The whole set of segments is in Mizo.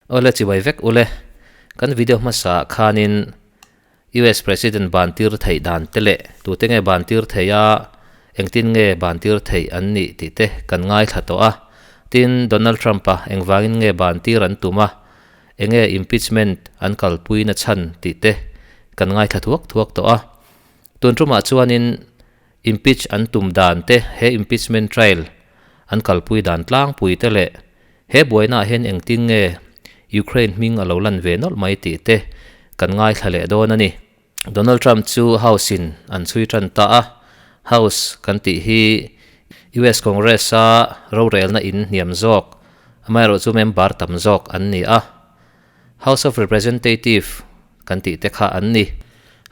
Awle chibai vek ule. Kan video hmasa khanin US President ban tir theih dan te leh tute nge ban tir thei a, engtin nge ban tir theih an nih tih te kan ngaithla tawh a. Tin, Donald Trump-a engvangin nge ban tir an tum a, enge impeachment an kalpui na chhan tih te kan ngaithla thuak thuak tawh a. Tun tumah chuanin impeach an tum dan te, he impeachment trial an kalpui dan tlangpui te leh he buainaah hian engtin nge Ukraine hming a lo lan ve nawlh mai tih te kan ngaithla leh dawn a ni. Donald Trump chu House in an chhui tan ta a, House kan tih hi US Congress a rorelna in hniam zawk, amaherawhchu member tam zawk an ni a. House of Representative kan tih te kha an ni.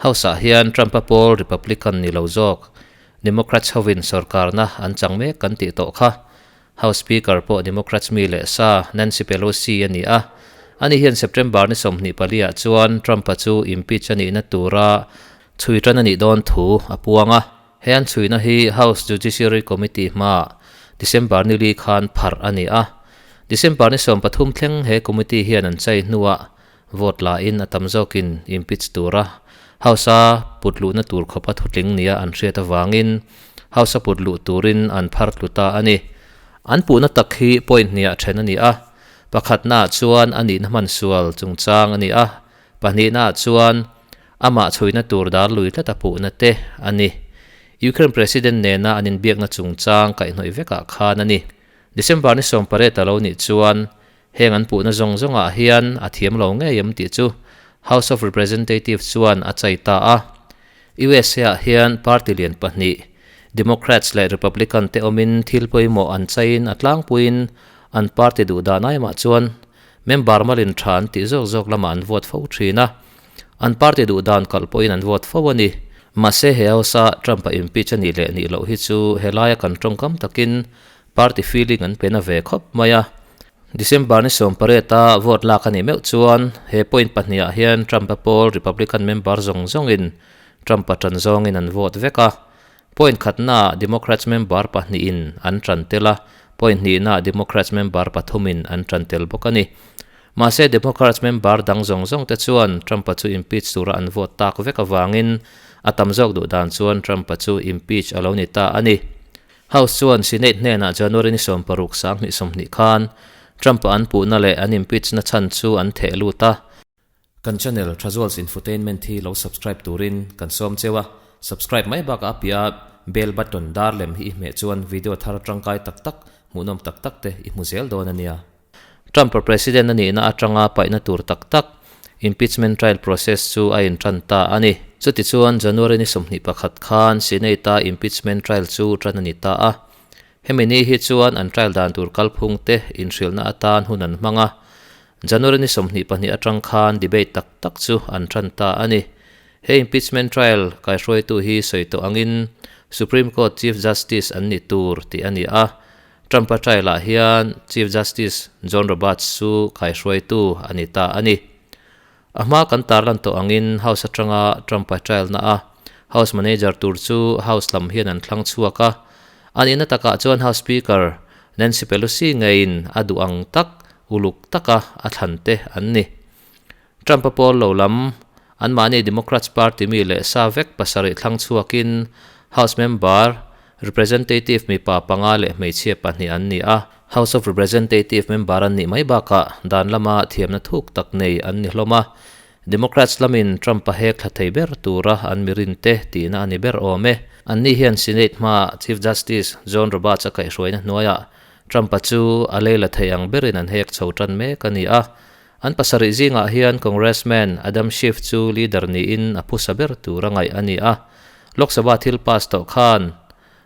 House-ah hian Trump-a pawl Republican ni lo zawk, Democrats hovin sorkarna an chang mek kan tih tawh kha. House Speaker pawh Democrats mi leh sa Nancy Pelosi a ni a. Ani hian September ni 24 ah chuan Trump-a chu impeach a nihna tura chhui tan a nih dawn thu a puang a. He an chhuina hi House Judiciary Committee hmaah December ni li khan pharh a ni a. December ni 13 thleng he committee hian an chai hnuah vote lain a tam zawkin impeach tura House-a put luhna tur khawpa thutling nia an hriat avangin House-a put luh turin an phar tlu ta a ni. An puhna tak hi point hniah then a ni a, pakhatnaah chuan a nihna hmansual chungchang a ni a, pahnihnaah chuan Amah chhuina tur dar lui tlat a puhna te a ni. Ukraine President nena an inbiakna chungchang kaihhnawih vekah khan a ni. December ni 18 a lo nih chuan heng an puhna zawng zawngah hian a thiam lo ngei em tih chu House of Representatives chuan a chai ta a. USA ah hian party lian pahnih, Democrats leh Republican te awmin thil pawimawh an chaiin a tlangpuiin an party duh dan aimah chuan member malin tha an tih zawk zawk lamah an vote fo thin a. An party duh dan kalh pawhin an vote fo a ni. Mahse he House-a Trump-a impeach a nih leh nih loh hi chu helaia kan tawngkam takin party feeling an pe na ve khawp mai a. December ni 18-a vote lak a nih meuh chuan he point pahniha hian Trump-a pawl Republican member zawng zawngin Trump-a tan zawngin an vote vek a. Point khatnaah Democrats member pahnihin an tan tel a, point hnihnaah Democrats member pathumin an tan tel bawk a ni. Mahse Democrats member dang zawng zawng te chuan Trump-a chu impeach tura an vote tak vek avangin a tam zawk duh dan chuan Trump-a chu impeach a lo ni ta a ni. House chuan Senate hnenah January ni 16 2020 khan Trump-a an puhna leh an impeach na chhan chu an theh lut a. Kan channel Thazuals Infotainment hi lo subscribe turin kan sawm cheu a, subscribe mai bakah a piah bell button dar lem hi i hmeh chuan video thar tangkai tak tak, hmuhnawm tak tak te i hmu zel dawn a nia. Trump president a nihna atanga paihna tur tak tak impeachment trial process chu a intan ta a ni. Chutichuan January ni 21 khan Senate-a impeachment trial chu tan a ni ta a. Hemi ni hi chuan an trial dan tur kalphung te inhrilhna atan hun an hmang a. January ni 22 atang khan debate tak tak chu an tan ta a ni. He impeachment trial kaihruaitu hi sawi tawh angin Supreme Court Chief Justice an ni tur tih a ni a. Trump-a trial-ah hian Chief Justice John Roberts chu kaihruaitu a ni ta a ni. A hma kan tarlan tawh angin House atanga Trump-a trial na a House Manager tur chu House lam hian an thlang chhuak a. A nihna takah chuan House Speaker Nancy Pelosi ngeiin a duh ang tak uluk taka a thlan te an ni. Trump-a pawl lo lam anmahni Democrats party mi leh sa vek pasarih thlang chhuakin House member Representative mipa panga leh hmeichhia pahnih an ni a. House of Representative member an nih mai bakah dan lama thiamna thuk tak nei an ni hlawm a. Democrats lamin Trump-a hek thla thei ber tura an mirin te tihna a ni ber awm e. Anni hian Senate hmaah Chief Justice John Roberts a kaihhruaina hnuaiah Trump-a chu a leila thei ang berin an hek chho tan mek a ni a. An pasarih zingah hian Congressman Adam Schiff chu leader niin a phusa ber tur a ngaih a ni a. Lok Sabha thil pass tawh khan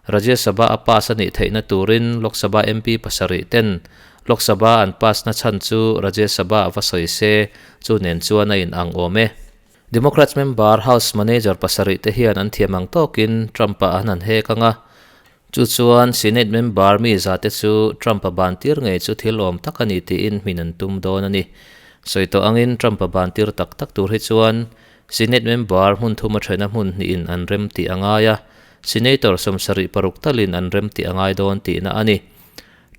Rajya Sabha a pass a nih theihna turin Lok Sabha MP pasarih ten Lok Sabha an pass na chhan chu Rajya Sabha a va sawi se chu nen chuan a in ang awm e. Democrats member House manager pasarih te hian an thiam ang tawkin Trump-a an han hek ang a. Chu chuan Senate member mi zate chu Trump-a ban tir ngei chu thil awm tak a ni tiin hmin an tum dawn a ni. Sawi tawh angin Trump-a ban tir tak tak tur hi chuan Senate member hmun thuma thena hmun hnihin an rem tih a ngai a, Senator 76 talin an rem tih a ngai dawn tihna a ni.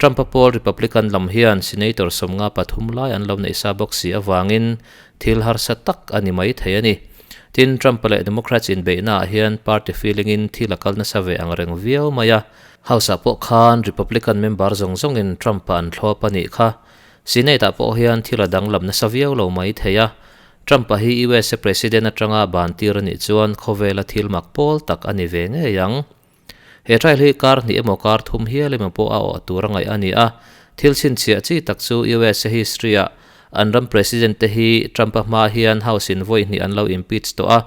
Trump-a pawl Republican lam hian Senator 53 lai an lo neih sa bawk si avangin thil harsa tak a ni mai thei a ni. Tin, Trump-a leh Democrats inbeihnaah hian party feeling-in thil a kal nasa ve ang reng viau mai a. House-ah pawh khan Republican member zawng zawngin Trump-a an thlawp a nih kha. Senate-ah pawh hian thil a danglam nasa viau lo mai thei a. Trump-a hi USA President atanga ban tir a nih chuan khawvela thil mak pawl tak a ni ve ngei ang. He trial hi kar hnih emaw kar thum hial emaw pawh a awh tur a ngaih a ni a. Thil chhinchhiah chi tak chu USA history-ah an ram President te hi Trump-a hma hian House-in vawi hnih an lo impeach tawh a.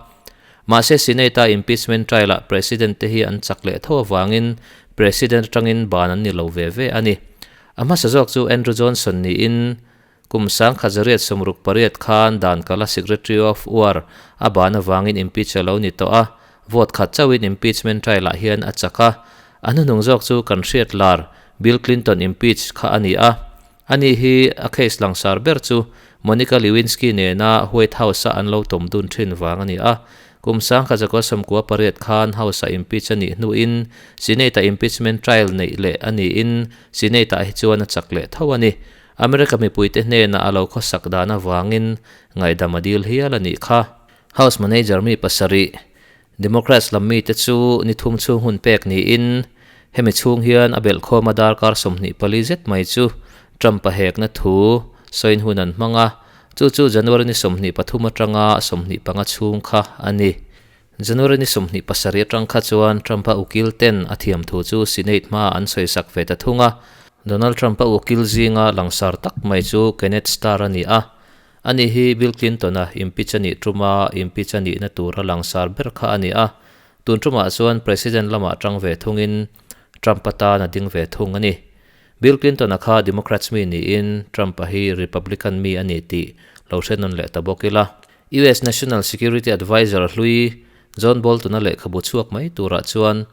Mahse Senate-a impeachment trial-ah President te hi an chak leh tho avangin President atangin ban an ni lo ve ve a ni. A hmasa zawk chu Andrew Johnson niin Kum 1968 khan dan kala Secretary of War a ban avangin impeach a lo ni tawh a, vote khat chauhin impeachment trial ah hian a chak a. A hnuhnung zawk chu kan hriat lar Bill Clinton impeach kha a ni a. Ani hi a case langsar ber chu Monica Lewinsky nena White House a an lo tawm dun thin vang a ni a. Kum 1998 khan House-ah impeach a nih hnuin Senate-ah impeachment trial neih leh a niin Senate-ah hi chuan a chak leh tho a ni. America mipuite hnenah a lo khawsak dan avangin ngaihdam a dil hial a nih kha. House Manager mi pasarih, Democrats lam mite chu ni thum chhung hun pek niin hemi chhung hian a belhkhawm a darkar 24 zet mai chu Trump-a hekna thu sawiin hun an hmang a, chu chu January ni 23 atanga 25 chhung kha a ni. January ni 27 atang kha chuan Trump-a ukil ten a thiam thu chu Senate hmaah an sawisak ve ta thung a. Donald Trump-a ukil zinga langsar tak mai chu Kenneth Starr a ni a. Ani hi Bill Clinton-a impeach a nih tuma impeach a nihna tura langsar ber kha a ni a. Tun tumah chuan President lamah tang ve thungin Trump-a tan a ding ve thung a ni. Bill Clinton-a kha Democrats mi niin Trump-a hi Republican mi a ni tih lo hre nawn leh ta bawk ila. US National Security Adviser hlui John Bolton-a lehkhabu chhuak mai turah chuan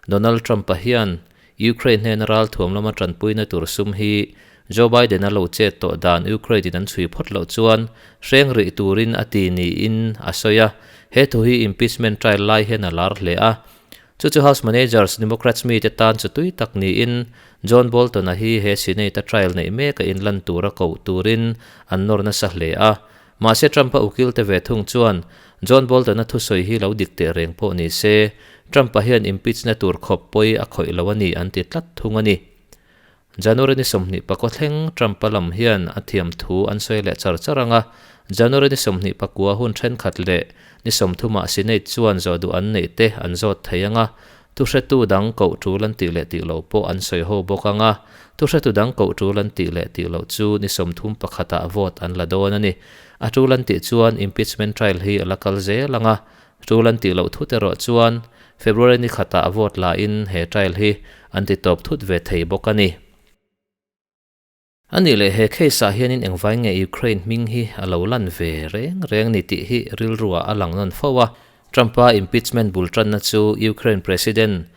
Donald Trump-a hian Ukraine hnena ralthuam lama tanpuina tur sum hi Joe Biden-a lo chet tawh dan Ukraine-in an chhui phawt loh chuan hreng rih turin a ti niin a sawi a. He thu hi impeachment trial lai hian a lar hle a. Chu chu House Managers Democrats mite tan chu tui tak niin John Bolton-a hi he Senate-a trial neih mek a inlan tura koh turin an nawr nasa hle a. Mahse Trump-a ukilte ve thung chuan John Bolton-a thusawi hi lo dik teh reng pawh ni se, Trump-a hian impeach-na tur khawp pawi a khawih lo a ni an ti tlat thung a ni. January ni 29 thleng Trump-a lam hian a thiam thu an sawi leh char char ang a, January ni 29 hun thenkhat leh ni 30 ah Senate chuan zawh duh an neih te an zawt thei ang a, Thuhretu dang koh tul an tih leh tih loh pawh an sawi ho bawk ang a, thuhretu dang koh tul an tih leh tih loh chu ni 31 ah vote an la dawn a ni. A tul an tih chuan impeachment trial hi a la kal zel ang a, tul an tih loh thut erawh chuan February ni khatah vote la in he trial hi an ti tawp thut ve thei bawk a ni. A nih leh he case ah hianin engvai nge Ukraine hming hi a lo lan ve reng reng ni tih hi rilruah a lang nawn fo a. Trump-a impeachment bul tanna chu Ukraine President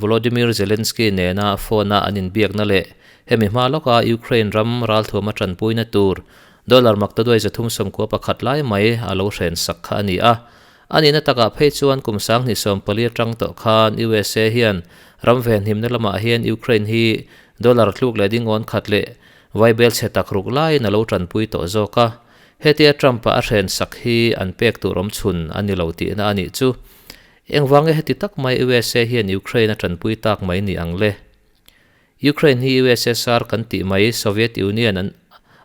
Volodymyr Zelensky nena phone-a an inbiakna leh hemi hma lawka Ukraine ram ralthuama tanpuina tur dollar maktaduai 391 lai mai a lo hrensak kha a ni a. A nihna takah phei chuan kum 2014 atang tawh khan USA hian ram venhimna lamah hian Ukraine hi dollar tluk leh dingawn khat leh vaibel chhe tak ruk laiin a lo tanpui tawh zawk a. Hetia Trump-a a hrensak hi an pek tur awm chhun a ni lo tihna a nih chu. Engvang nge heti tak mai USA hian Ukraine a tanpui tak mai ni ang le? Ukraine hi USSR kan tih mai Soviet Union an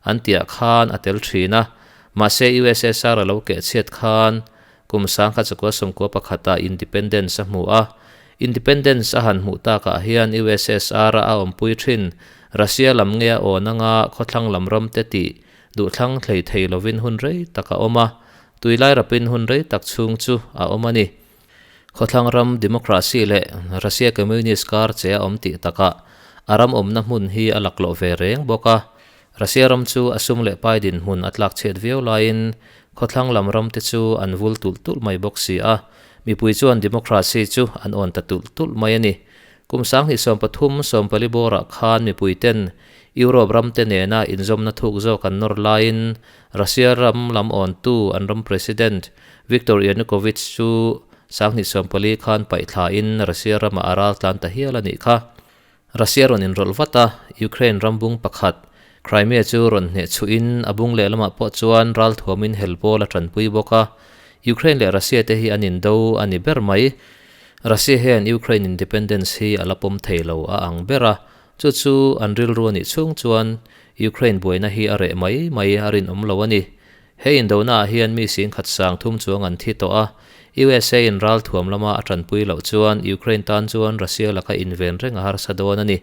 an tihah khan a tel thin a, mahse USSR a lo kehchhiat khan kum 1991 ah independence a hmu a. Independence a han hmuh takah hian USSR a a awmpui thin Russia lam nge a awn anga khawthlang lam ram te tih duhthlang thlei thei lovin hun rei tak a awm a, tuilai rapin hun rei tak chhung chu a awm a ni. Khawthlang ram democracy leh Russia communist kar che a awm tih takah a ram awmna hmun hi a laklawh ve reng bawk a. Russia ram chu a sum leh pai dinhmun a tlak chhiat viau laiin khawthlang lam ram te chu an vul tulh tulh mai bawk si a, mipui chuan democracy chu an awn ta tulh tulh mai a ni. Kum 2013 40 bawrah khan mipui ten Europe ram te nena inzawmna thuk zawk an nawr laiin Russia ram lam awntu an ram President Viktor Yanukovych chu 2014 khan paihthlain Russia ramah a ral tlan ta hial a nih kha. Russia rawn inrawlh vat a, Ukraine ram bung pakhat, Crimea chu rawn hneh chhuhin a bung lehlamah pawh chuan ralthuamin hel pawl a tanpui bawk a. Ukraine leh Russia te hi an indo a ni ber mai. Russia hian Ukraine independence hi a la pawm thei lo a ang ber a, chu chu an rilru a nih chhung chuan Ukraine buaina hi a reh mai mai a rinawm lo a ni. He indonaah hian mi singkhat sang thum chuang an thi tawh a, USA in ralthuam lama a tanpui loh chuan Ukraine tan chuan Russia laka inven reng a harsa dawn a ni.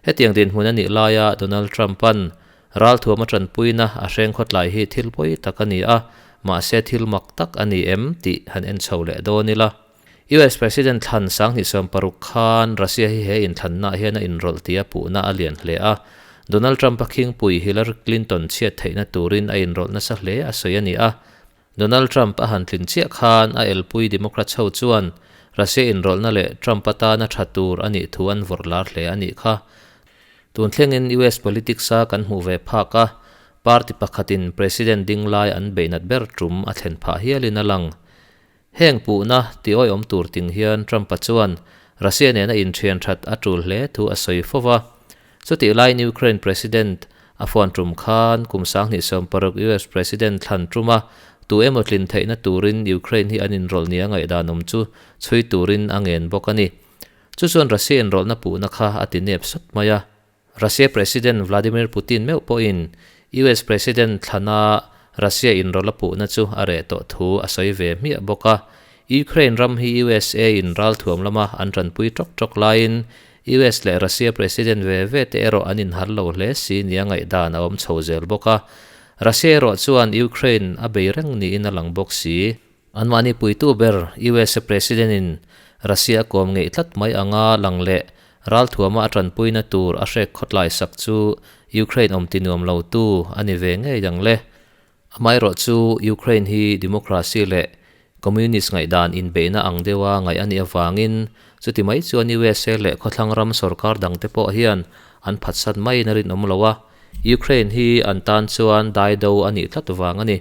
Hetiang dinhmun a nih laia Donald Trump-a'n ralthuam a tanpuina a hreng khawtlai hi thil pawi tak a ni a, mahse thil mak tak a ni em tih han en chho leh dawn ila. US President thlan 2016 khan Russia hi he inthlannaah hian a inrawlh tia puhna a lian hle a. Donald Trump-a khingpui Hillary Clinton chhiat theihna turin a inrawlh nasa hle a sawi a ni a. Donald Trump a han tlin chiah khan a elpui Democrats ho chuan Russia inrawlhna leh Trump atana tha tur a nih thu an vawrh lar hle a nih kha. Tun thlengin US politics-a kan hmuh ve phak a, party pakhatin President ding lai an beihnat ber tum a thlen phah hialin a lang. Heng puhna ti awiawm tur ting hian Trump-a chuan Russia nena inthian that a tul hle thu a sawi fo va. Chutih laiin Ukraine President a phone tum khan kum 2016 US President thlan tuma tu emaw tlin theihna turin Ukraine hi an inrawlh nia ngaihdan awm chu chhui turin a ngen bawk a ni. Chu chuan Russia inrawlhna puhna kha a ti nep sawt mai a. Russia President Vladimir Putin meuh pawhin US President thlana Russia inrawlh a puhna chu a reh tawh thu a sawi ve hmiah bawk a. Ukraine ram hi USA in ralthuam lama an tanpui tawk tawk laiin US leh Russia President ve ve te erawh an inhal lo hle si nia ngaihdan a awm chho zel bawk a. Russia erawh chuan Ukraine a bei reng niin a lang bawk si. Anmahni puitu ber USA President-in Russia a kawm ngeih tlat mai anga lang leh ralthuama a tanpuina tur a hrek khawtlai sak chu Ukraine awm ti nuam lo tu a ni ve ngei ang le. Amaherawh chu Ukraine hi democracy leh communist ngaihdan inbeihna ang deuha ngaih a nih avangin chuti mai chuan USA leh khawthlang ram sorkar dangte pawh hian an phatsan maiin a rinawm lo a, Ukraine hi an tan chuan daido a nih tlat vang a ni.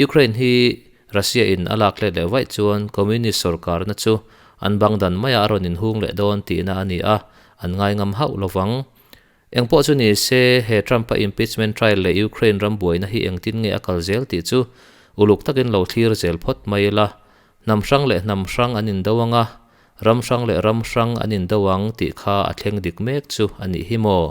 Ukraine hi Russia in a lak let leh vaih chuan Communist sorkarna chu an bang dan maiah a rawn inhung leh dawn tihna a ni a, an ngai ngam hauh lovang. Engpawh chu ni se, he Trump-a impeachment trial leh Ukraine ram buaina hi engtin nge a kal zel tih chu uluk takin lo thlir zel phawt mai ila. Hnam hrang leh hnam hrang an indo ang a, ram hrang leh ram hrang an indo ang tih kha a thleng dik mek chu a nih hi maw?